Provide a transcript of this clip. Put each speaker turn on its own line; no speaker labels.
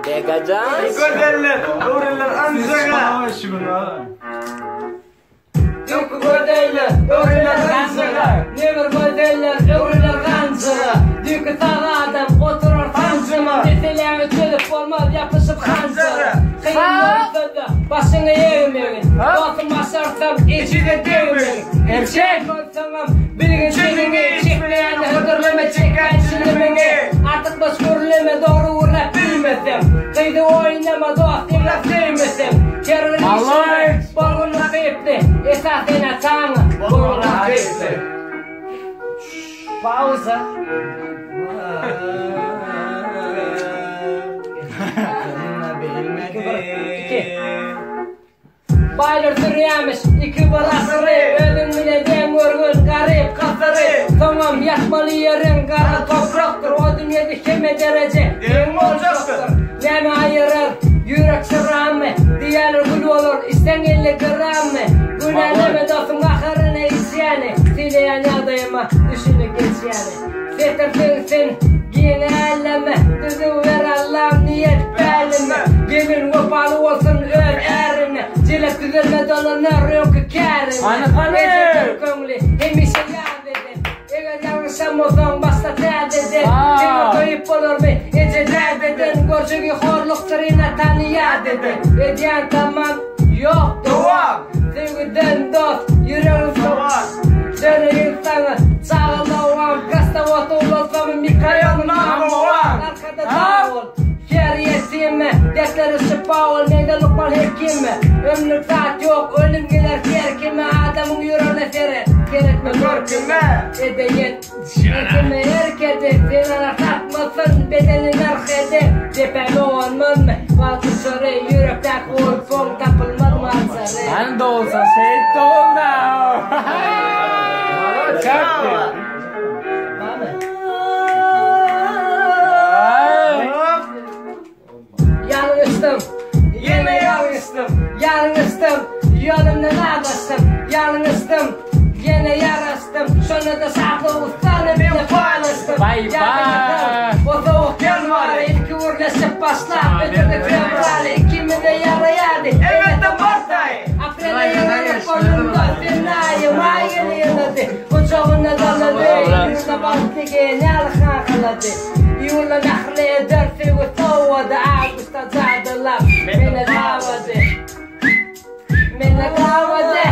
Begajan.
Gözeller, öwrüler ynjyga.
Düňki gözeller, öwrüler ganjyga. Nebir gözeller, öwrüler ganjyga. Düýnki sag adam oturar sanjyma. Meseläňi çözüp bolmaz ýapyşyp hanjara. Kyn bolsa-da, başyňy egmegin. Dostum başarsam, ejize degmegin. Erkek bolsaňam, bilgin çeniňi. Çekmeýäne hödürleme çekýän çilimiňi. Artykmaç gürleme, dogry gürläp bilmeseň. Gyzy oýnama, dost ýygnap söýmeseň. Her bir işiňe bolgun nakyply. Esas ene-ataňa bolgun takyply. Pauza. Baýlar sürýämiş 2 bir asyry, Özüň bilen deň görgün garyp gasyry. Soňam ýatmaly ýeriň gara toprakdyr, O dünýede hemme dereje deň boljakdyr. Näme aýyrar ýürek şyrammy, Diýýärler gül bolar içseň 50 grammy. Günäleme dostuň gaharyna içýäni, Sylaýan ýagdaýyma düşünip geçýäni. Setir siňsin giň äleme, Düzüw ber Allam niýet pälime. Gelin wepaly bolsun öz ärine, Jelep düzelme dolanar öňki kärine.
Hany, hany?
Ejedir köňli hemişe ýaz eden, Eger ýalňyşan bolsaň başla täzeden. Seni söýüp bolarmy eje dädeden, Görjegi horlukdyr ene-atany ýat eden. Edýän tamam ýok dowam, Söýgüden dost ýüregim sowan. Döneýin saňa çagalawam, Krasnowodda ulalsam mikroýonum nambowan. Arkada dag bol, her ýetime, Dertlere şypa bol, mende lukman hekime. Ömrlük zat ýok, ölüm geler her kime, Adamyň ýüregine seret, seretme görküme. Edeýin etime erk ede, Zenana satmasyn bedeni nyrh ede. Depäme gonmazmy wagt uçary, Ýürekdäki gulpuň tapylmazmy açary.
Hany dogulsa şeýit dogulda. Çakdy.
Barmy? Ýalňyşdym, ýene ýalňyşdym, Ýalňyşdym, ýolumdan azaşdym, Ýalňyşdym, ýene ýaraşdym, Şonda-da şatlyk ussany bile paýlaşdym.
Baý baý.
O sowuk ýanwary ilki gürleşip başlap, Ötürdi fewraly, ikimize ýaraýardy, Elbetde mart aýy. Aprele ýygnanyp bolunda, sen aýy, maý geldi ýygnady, Gujagyna dolady, iýunda bagtly genial kakalady. Iýulda mähirli eder söýgi sowady, Awgustda jadylap meni gabady. Meni gabady.